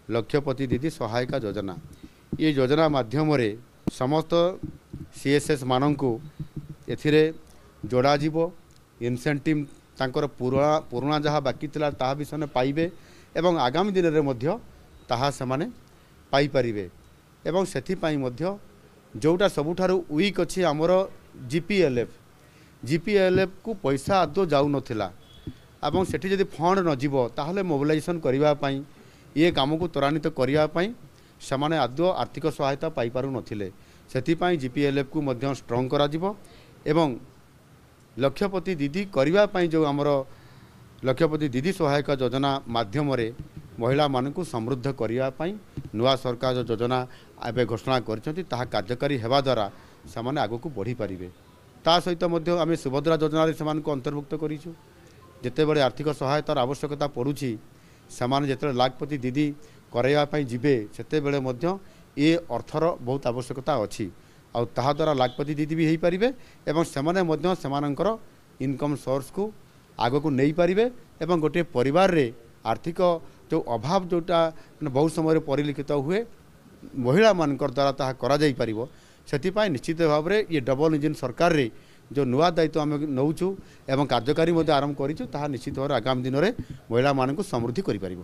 ଲକ୍ଷପତି ଦିଦି ସହାୟିକା ଯୋଜନା। ଏ ଯୋଜନା ମାଧ୍ୟମରେ ସମସ୍ତ ସିଏସ୍ଏସ୍ ମାନଙ୍କୁ ଏଥିରେ ଯୋଡ଼ାଯିବ। ଇନସେଣ୍ଟିଭ୍ ତାଙ୍କର ପୁରୁଣା ଯାହା ବାକି ଥିଲା, ତାହା ବି ସେମାନେ ପାଇବେ ଏବଂ ଆଗାମୀ ଦିନରେ ମଧ୍ୟ ତାହା ସେମାନେ ପାଇପାରିବେ। ଏବଂ ସେଥିପାଇଁ ମଧ୍ୟ ଯେଉଁଟା ସବୁଠାରୁ ୱିକ୍ ଅଛି ଆମର ଜିପିଏଲ୍ଏଫ୍, ଜିପିଏଲ୍ଏଫ୍କୁ ପଇସା ଆଦୌ ଯାଉନଥିଲା। ଏବଂ ସେଠି ଯଦି ଫଣ୍ଡ ନଯିବ, ତାହେଲେ ମୋବିଲାଇଜେସନ୍ କରିବା ପାଇଁ, ଇଏ କାମକୁ ତ୍ୱରାନ୍ୱିତ କରିବା ପାଇଁ ସେମାନେ ଆଦୌ ଆର୍ଥିକ ସହାୟତା ପାଇପାରୁନଥିଲେ। ସେଥିପାଇଁ ଜିପିଏଲ୍ଏଫ୍କୁ ମଧ୍ୟ ଷ୍ଟ୍ରଙ୍ଗ କରାଯିବ। ଏବଂ ଲକ୍ଷପତି ଦିଦି କରିବା ପାଇଁ ଯେଉଁ ଆମର ଲକ୍ଷପତି ଦିଦି ସହାୟକ ଯୋଜନା ମାଧ୍ୟମରେ ମହିଳାମାନଙ୍କୁ ସମୃଦ୍ଧ କରିବା ପାଇଁ ନୂଆ ସରକାର ଯେଉଁ ଯୋଜନା ଏବେ ଘୋଷଣା କରିଛନ୍ତି, ତାହା କାର୍ଯ୍ୟକାରୀ ହେବା ଦ୍ୱାରା ସେମାନେ ଆଗକୁ ବଢ଼ିପାରିବେ। ତା ସହିତ ମଧ୍ୟ ଆମେ ସୁଭଦ୍ରା ଯୋଜନାରେ ସେମାନଙ୍କୁ ଅନ୍ତର୍ଭୁକ୍ତ କରିଛୁ। ଯେତେବେଳେ ଆର୍ଥିକ ସହାୟତାର ଆବଶ୍ୟକତା ପଡ଼ୁଛି, ସେମାନେ ଯେତେବେଳେ ଲାଖପତି ଦିଦି କରାଇବା ପାଇଁ ଯିବେ, ସେତେବେଳେ ମଧ୍ୟ ଏ ଅର୍ଥର ବହୁତ ଆବଶ୍ୟକତା ଅଛି। ଆଉ ତାହାଦ୍ୱାରା ଲାଖପତି ଦିଦି ବି ହେଇପାରିବେ ଏବଂ ସେମାନେ ମଧ୍ୟ ସେମାନଙ୍କର ଇନକମ୍ ସୋର୍ସକୁ ଆଗକୁ ନେଇପାରିବେ। ଏବଂ ଗୋଟିଏ ପରିବାରରେ ଆର୍ଥିକ ଯେଉଁ ଅଭାବ, ଯେଉଁଟା ମାନେ ବହୁତ ସମୟରେ ପରିଲକ୍ଷିତ ହୁଏ, ମହିଳାମାନଙ୍କର ଦ୍ୱାରା ତାହା କରାଯାଇପାରିବ। ସେଥିପାଇଁ ନିଶ୍ଚିତ ଭାବରେ ଇଏ ଡବଲ ଇଞ୍ଜିନ୍ ସରକାରରେ ଯେଉଁ ନୂଆ ଦାୟିତ୍ୱ ଆମେ ନେଉଛୁ ଏବଂ କାର୍ଯ୍ୟକାରୀ ମଧ୍ୟ ଆରମ୍ଭ କରିଛୁ, ତାହା ନିଶ୍ଚିତ ଭାବରେ ଆଗାମୀ ଦିନରେ ମହିଳାମାନଙ୍କୁ ସମୃଦ୍ଧି କରିପାରିବ।